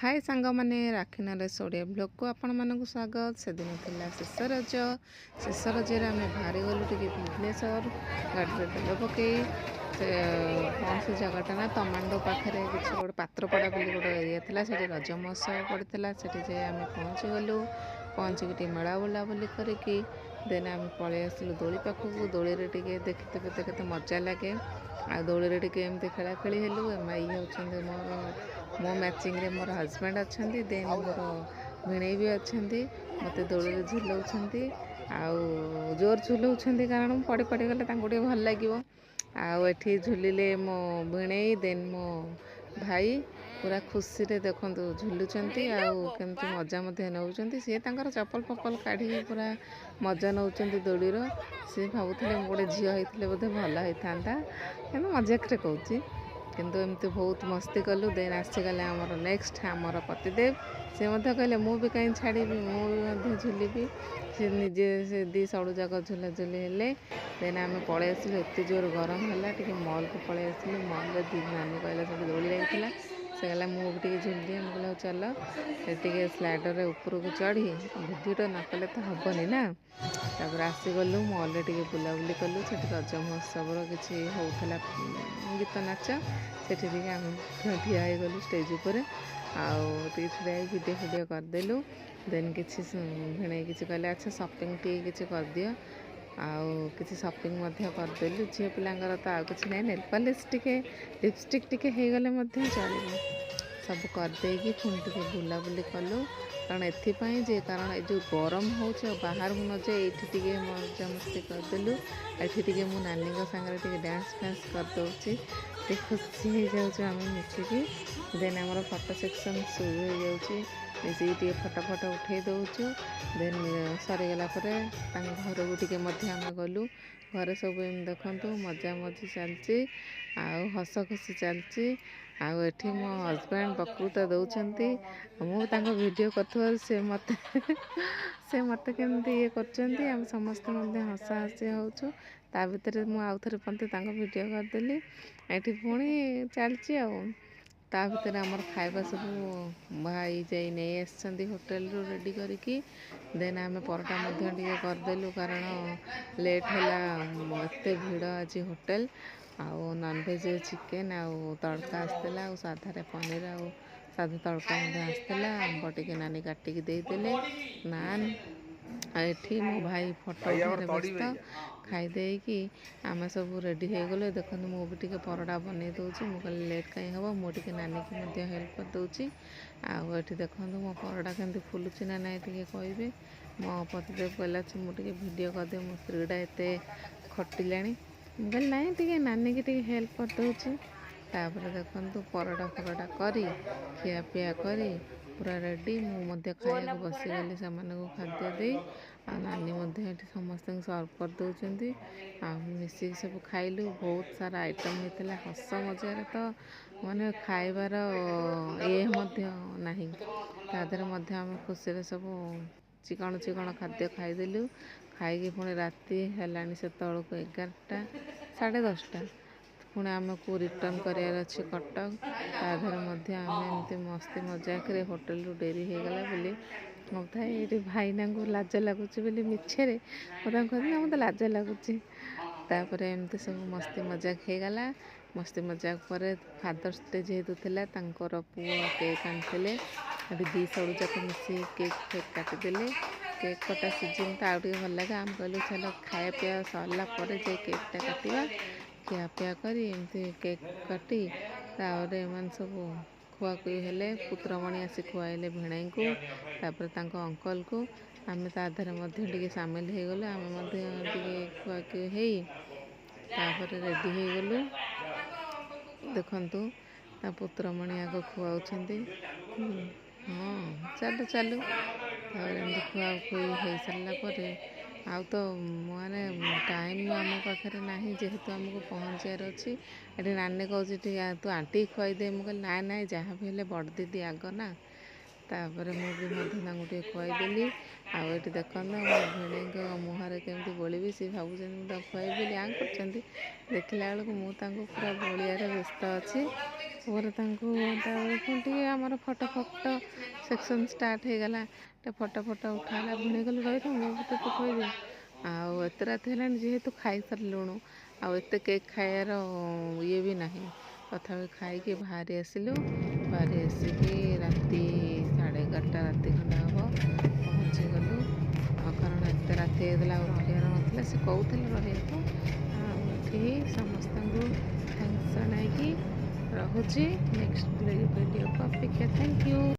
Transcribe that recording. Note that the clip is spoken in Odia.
ହାଏ ସାଙ୍ଗମାନେ, ରାକ୍ଷୀ ନରେଶ ଓଡ଼ିଆ ବ୍ଲଗ୍କୁ ଆପଣମାନଙ୍କୁ ସ୍ୱାଗତ। ସେଦିନ ଥିଲା ଶେଷ ରଜ। ଶେଷ ରଜରେ ଆମେ ବାହାରିଗଲୁ ଟିକେ ଭୁବନେଶ୍ୱର ଗାଡ଼ିରେ ତେଲ ପକେଇ। ସେ କ'ଣ ସେ ଜାଗାଟା ନା ତମାଣ୍ଡୋ ପାଖରେ କିଛି ଗୋଟେ ପାତ୍ରପଡ଼ା ବୋଲି ଗୋଟେ ଏରିଆ ଥିଲା, ସେଠି ରଜ ମହୋତ୍ସବ ପଡ଼ିଥିଲା। ସେଠି ଯାଇ ଆମେ ପହଞ୍ଚିଗଲୁ। ପହଞ୍ଚିକି ଟିକେ ମେଳା ବୁଲାବୁଲି କରିକି ଦେନ୍ ଆମେ ପଳେଇ ଆସିଲୁ ଦୋଳି ପାଖକୁ। ଦୋଳିରେ ଟିକେ ଦେଖିଥିବେ ତ କେତେ ମଜା ଲାଗେ। ଆଉ ଦୋଳିରେ ଟିକେ ଏମିତି ଖେଳାଖେଳି ହେଲୁ। ଇଏ ହେଉଛନ୍ତି ମୋର, ମୋ ମ୍ୟାଚିଂରେ ମୋର ହଜବେଣ୍ଡ ଅଛନ୍ତି, ଦେନ୍ ମୋର ଭିଣେଇ ବି ଅଛନ୍ତି। ମୋତେ ଦୋଳିରେ ଝୁଲଉଛନ୍ତି ଆଉ ଜୋର ଝୁଲଉଛନ୍ତି, କାରଣ ମୁଁ ପଡ଼ି ପଡ଼ିଗଲେ ତାଙ୍କୁ ଟିକେ ଭଲ ଲାଗିବ। ଆଉ ଏଠି ଝୁଲିଲେ ମୋ ଭିଣେଇ, ଦେନ୍ ମୋ ଭାଇ ପୁରା ଖୁସିରେ ଦେଖନ୍ତୁ ଝୁଲୁଛନ୍ତି ଆଉ କେମିତି ମଜା ମଧ୍ୟ ନେଉଛନ୍ତି। ସିଏ ତାଙ୍କର ଚପଲ ଫପଲ କାଢ଼ିକି ପୁରା ମଜା ନେଉଛନ୍ତି ଦୋଳିର। ସିଏ ଭାବୁଥିଲେ ମୁଁ ଗୋଟେ ଝିଅ ହେଇଥିଲେ ବୋଧେ ଭଲ ହେଇଥାନ୍ତା, କିନ୍ତୁ ମଜାକରେ କହୁଛି। କିନ୍ତୁ ଏମିତି ବହୁତ ମସ୍ତି କଲୁ। ଦେନ୍ ଆସିଗଲେ ଆମର ନେକ୍ସଟ ଆମର ପତିଦେବ। ସେ ମଧ୍ୟ କହିଲେ ମୁଁ ବି କାହିଁ ଛାଡ଼ିବି, ମୁଁ ବି ମଧ୍ୟ ଝୁଲିବି। ସେ ନିଜେ ସେ ଦୁଇ ସଡ଼ୁ ଯାକ ଝୁଲାଝୁଲି ହେଲେ। ଦେନ୍ ଆମେ ପଳେଇ ଆସିଲୁ। ଏତେ ଜୋର ଗରମ ହେଲା, ଟିକେ ମଲ୍କୁ ପଳେଇ ଆସିଲୁ। ମଲ୍ରେ ଦୁଇ ନାନୀ କହିଲା ସେଠି ଦୋଳି ଲାଗିଥିଲା, ସେ କହିଲା ମୁଁ ବି ଟିକେ ଝୁଲିଦିଏ। ମୁଁ କହିଲି ହଉ ଚାଲ। ସେ ଟିକେ ସ୍ଲାଇଡ଼ରରେ ଉପରକୁ ଚଢ଼ି ଭିଡ଼ିଓଟା ନ କଲେ ତ ହେବନି ନା। ତାପରେ ଆସିଗଲୁ ମଲ୍ରେ ଟିକେ ବୁଲାବୁଲି କଲୁ। ସେଠି ରଜ ମହୋତ୍ସବର କିଛି ହେଉଥିଲା ଗୀତ ନାଚ, ସେଠି ଟିକେ ଆମେ ଠିଆ ହେଇଗଲୁ ଷ୍ଟେଜ୍ ଉପରେ ଆଉ ଟିକେ ଛିଡ଼ା ହେଇ ଭିଡ଼ିଓ ଫିଡ଼ିଓ କରିଦେଲୁ। ଦେନ୍ କିଛି ଭିଣେଇ କିଛି କହିଲେ ଆଚ୍ଛା ସପିଂ ଟିକେ କିଛି କରିଦିଅ, ଆଉ କିଛି ସପିଂ ମଧ୍ୟ କରିଦେଲୁ। ଝିଅ ପିଲାଙ୍କର ତ ଆଉ କିଛି ନାହିଁ, ନେଲ୍ ପଲିସ୍ ଟିକେ ଲିପଷ୍ଟିକ୍ ଟିକେ ହେଇଗଲେ ମଧ୍ୟ ଚଳିବ। ସବୁ କରିଦେଇକି ପୁଣି ଟିକେ ବୁଲାବୁଲି କଲୁ, କାରଣ ଏଥିପାଇଁ ଯେ କାରଣ ଏ ଯେଉଁ ଗରମ ହେଉଛି ଆଉ ବାହାରକୁ ନ ଯାଇ ଏଇଠି ଟିକେ ମଜାମସ୍ତି କରିଦେଲୁ। ଏଠି ଟିକେ ମୁଁ ନାନୀଙ୍କ ସାଙ୍ଗରେ ଟିକେ ଡ୍ୟାନ୍ସ ଫ୍ୟାନ୍ସ କରିଦେଉଛି, ଟିକେ ଖୁସି ହେଇଯାଉଛୁ ଆମେ ମିଶିକି। ଦେନ୍ ଆମର ଫଟୋ ସେକ୍ସନ୍ ସୁରୁ ହେଇଯାଉଛି, ମିଶିକି ଟିକେ ଫଟୋ ଫଟୋ ଉଠେଇ ଦେଉଛୁ। ଦେନ୍ ସରିଗଲା ପରେ ତାଙ୍କ ଘରକୁ ଟିକେ ମଧ୍ୟ ଆମେ ଗଲୁ। ଘରେ ସବୁ ଏମିତି ଦେଖନ୍ତୁ ମଜାମଜି ଚାଲିଛି ଆଉ ହସ ଖୁସି ଚାଲିଛି। ଆଉ ଏଠି ମୋ ହଜବେଣ୍ଡ ବକ୍ତୃତା ଦେଉଛନ୍ତି, ମୁଁ ତାଙ୍କ ଭିଡ଼ିଓ କରୁଥିବାରୁ ସେ ମୋତେ କେମିତି ଇଏ କରୁଛନ୍ତି। ଆମେ ସମସ୍ତେ ମଧ୍ୟ ହସା ହସି ହେଉଛୁ। ତା ଭିତରେ ମୁଁ ଆଉ ଥରେ ମଧ୍ୟ ତାଙ୍କ ଭିଡ଼ିଓ କରିଦେଲି। ଏଠି ପୁଣି ଚାଲିଛି। ଆଉ ତା ଭିତରେ ଆମର ଖାଇବା ସବୁ ଭାଇ ଯାଇ ନେଇ ଆସିଛନ୍ତି ହୋଟେଲରୁ ରେଡ଼ି କରିକି। ଦେନ୍ ଆମେ ପରଟା ମଧ୍ୟ ଟିକେ କରିଦେଲୁ, କାରଣ ଲେଟ୍ ହେଲା, ଏତେ ଭିଡ଼ ଆଜି ହୋଟେଲ। ଆଉ ନନଭେଜ୍ ଚିକେନ୍ ଆଉ ତଡ଼କା ଆସିଥିଲା, ଆଉ ସାଧାରେ ପନିର ଆଉ ସାଧା ତଡ଼କା ମଧ୍ୟ ଆସିଥିଲା। ଆମ୍ବ ଟିକେ ନାନୀ କାଟିକି ଦେଇଦେଲେ, ନାନ୍। ଆଉ ଏଠି ମୋ ଭାଇ ଫଟୋ ଉଠାଇବାରେ ବ୍ୟସ୍ତ। ଖାଇ ଦେଇକି ଆମେ ସବୁ ରେଡ଼ି ହେଇଗଲୁ। ଦେଖନ୍ତୁ, ମୁଁ ବି ଟିକେ ପରଟା ବନେଇ ଦେଉଛି। ମୁଁ କହିଲି ଲେଟ୍ କାହିଁ ହେବ, ମୁଁ ଟିକେ ନାନୀକି ମଧ୍ୟ ହେଲ୍ପ କରିଦେଉଛି। ଆଉ ଏଠି ଦେଖନ୍ତୁ ମୋ ପରଟା କେମିତି ଫୁଲୁଛି ନା ନାହିଁ ଟିକେ କହିବେ। ମୋ ପତିଦେବ କହିଲା ଅଛି ମୁଁ ଟିକେ ଭିଡ଼ିଓ କରିଦିଏ, ମୋ ସ୍ତ୍ରୀଟା ଏତେ ଖଟିଲାଣି। ମୁଁ କହିଲି ନାଇଁ, ଟିକେ ନାନୀକି ଟିକେ ହେଲ୍ପ କରିଦେଉଛି। ତାପରେ ଦେଖନ୍ତୁ ପରଟା ଫରଟା କରି ଖିଆପିଆ କରି ପୁରା ରେଡ଼ି। ମୁଁ ମଧ୍ୟ ଖାଇବାକୁ ବସିଗଲି ସେମାନଙ୍କୁ ଖାଦ୍ୟ ଦେଇ। ଆଉ ନାନୀ ମଧ୍ୟ ଏଠି ସମସ୍ତଙ୍କୁ ସର୍ଭ କରିଦେଉଛନ୍ତି ଆଉ ମିଶିକି ସବୁ ଖାଇଲୁ। ବହୁତ ସାରା ଆଇଟମ୍ ହେଇଥିଲା। ହସ ମଜାରେ ତ ମାନେ ଖାଇବାର ଇଏ ମଧ୍ୟ ନାହିଁ। ତା ଦେହରେ ମଧ୍ୟ ଆମେ ଖୁସିରେ ସବୁ ଚିକଣ ଚିକଣ ଖାଦ୍ୟ ଖାଇଦେଲୁ। ଖାଇକି ପୁଣି ରାତି ହେଲାଣି ସେତେବେଳକୁ 11ଟା 10:30। ପୁଣି ଆମକୁ ରିଟର୍ଣ୍ଣ କରିବାର ଅଛି କଟକ। ତା ଦେହରେ ମଧ୍ୟ ଆମେ ଏମିତି ମସ୍ତି ମଜାକରେ ହୋଟେଲରୁ ଡେରି ହେଇଗଲା ବୋଲି ଥାଏ। ଏଇଠି ଭାଇନାଙ୍କୁ ଲାଜ ଲାଗୁଛି ବୋଲି ମିଛରେ ମୁଁ ତାଙ୍କୁ କହିଲି ନା ମୋତେ ଲାଜ ଲାଗୁଛି। ତାପରେ ଏମିତି ସବୁ ମସ୍ତି ମଜାକ ହେଇଗଲା। ମସ୍ତି ମଜାକ ପରେ ଫାଦର୍ସ ଡେ ଯେହେତୁ ଥିଲା, ତାଙ୍କର ପୁଅ କେକ୍ ଆଣିଥିଲେ। ଏଠି ଦୁଇ ସଡ଼ୁ ଯାକ ମିଶିକି କେକ୍ ଫେକ୍ କାଟିଦେଲେ। କେକ୍ କଟା ସିଜିନ୍ ତ ଆଉ ଟିକେ ଭଲ ଲାଗେ। ଆମେ କହିଲୁ ଚାଲ ଖାଇବା ପିଇବା ସରିଲା ପରେ ଯାଇ କେକ୍ଟା କାଟିବା। ଖିଆପିଆ କରି ଏମିତି କେକ୍ କାଟି ତାପରେ ଏମାନେ ସବୁ ଖୁଆଖୁଇ ହେଲେ। ପୁତ୍ରମଣି ଆସି ଖୁଆଇଲେ ଭିଣେଇଙ୍କୁ, ତାପରେ ତାଙ୍କ ଅଙ୍କଲକୁ। ଆମେ ତା ଦେହରେ ମଧ୍ୟ ଟିକେ ସାମିଲ ହେଇଗଲୁ। ଆମେ ମଧ୍ୟ ଟିକେ ଖୁଆଖୁଇ ହେଇ ତାପରେ ରେଡ଼ି ହେଇଗଲୁ। ଦେଖନ୍ତୁ, ତା ପୁତ୍ରମଣି ଆଗ ଖୁଆଉଛନ୍ତି। ହଁ, ଚାଲୁ ଚାଲୁ। ତାପରେ ଏମିତି ଖୁଆଖୁଇ ହେଇସାରିଲା ପରେ ଆଉ ତ ମାନେ ଟାଇମ୍ ଆମ ପାଖରେ ନାହିଁ, ଯେହେତୁ ଆମକୁ ପହଞ୍ଚିବାର ଅଛି। ଏଠି ନାନୀ କହୁଛି ଟିକେ ତୁ ଆଣ୍ଟି ଖୁଆଇଦେ। ମୁଁ କହିଲି ନାଇଁ ନାଇଁ, ଯାହା ବି ହେଲେ ବଡ଼ ଦିଦି ଆଗ ନା। ତାପରେ ମୁଁ ବି ମଧ୍ୟ ତାଙ୍କୁ ଟିକେ ଖୁଆଇଦେଲି। ଆଉ ଏଠି ଦେଖନ୍ତୁ, ମୋ ଭିଣେଇଙ୍କ ମୁହଁରେ କେମିତି ବୋଳିବି। ସେ ଭାବୁଛନ୍ତି ମୁଁ ତାଙ୍କୁ ଖୁଆଇବି ବୋଲି ଆଁ କରୁଛନ୍ତି, ଦେଖିଲା ବେଳକୁ ମୁଁ ତାଙ୍କୁ ପୁରା ବୋଳିଆରେ ବ୍ୟସ୍ତ ଅଛି ପରେ ତାଙ୍କୁ। ତାପରେ ପୁଣି ଟିକେ ଆମର ଫଟୋ ଫଟୋ ସେକ୍ସନ୍ ଷ୍ଟାର୍ଟ ହେଇଗଲା। ଟିକେ ଫଟୋ ଫଟୋ ଉଠା ହେଲା। ଭିଣେଇ କହିଲେ, ରହିଥା, ମୁଁ ବି ତୋତେ ଖୁଆଇଦେବି। ଆଉ ଏତେ ରାତି ହେଲାଣି ଯେହେତୁ, ଖାଇସାରିଲୁଣୁ, ଆଉ ଏତେ କେକ୍ ଖାଇବାର ଇଏ ବି ନାହିଁ। ତଥାପି ଖାଇକି ବାହାରି ଆସିଲୁ। ବାହାରି ଆସିକି ରାତି 11:30 ରାତି ଖଣ୍ଡେ ହେବ ପହଞ୍ଚିଗଲୁ। ଆଉ କାରଣ ଏତେ ରାତି ହେଇଗଲା, ଆଉ ରହିବାର ନଥିଲା, ସେ କହୁଥିଲେ ରହିବାକୁ। ଆଉ ଏଠି ସମସ୍ତଙ୍କୁ thanks ଜଣାଇକି ରହୁଛି। ନେକ୍ସଟ ଭିଡ଼ିଓକୁ ଅପେକ୍ଷା। Thank you.